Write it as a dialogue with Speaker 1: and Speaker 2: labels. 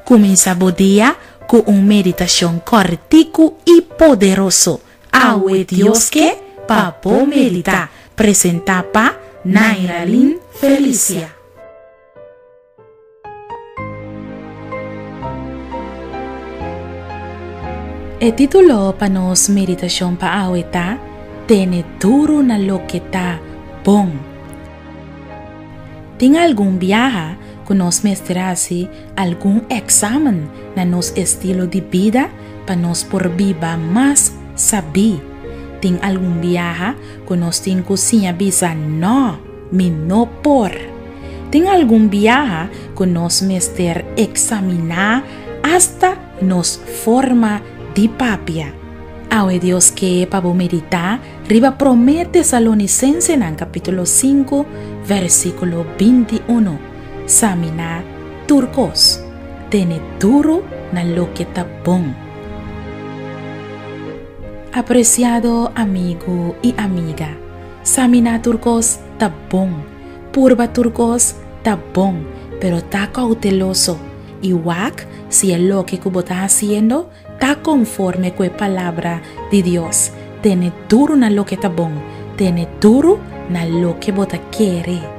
Speaker 1: Kuminsá bo dia ku un meditashon kòrtiku i poderoso. Awe Dios ke pa bo meditá. Presentá pa Nairalyn Felicia. E título pa nos meditashon pa awe ta Tene duru na loke ta bon. Tin algun biaha ku nos mester hasi algun eksamen na nos estilo di bida pa nos por biba mas sabí. Tin algun biaha ku nos tin ku siña bisa nò, mi no por. Tin algun biaha ku nos mester eksaminá asta nos forma di papia. Awe Dios ke pa bo meditá riba Promé Tesalonisensenan kapítulo sinku versíkulo 21. Saminá tur kos, tene duru na loke ta bon. Apresiado amigu i amiga, saminá tur kos ta bon, purba tur kos ta bon, pero ta kouteloso i wak si e loke ku bo ta hasiendo Ta konforme ku e Palabra di Dios. Tene duru na loke ta bon. Tene duru na loke bo ta kere.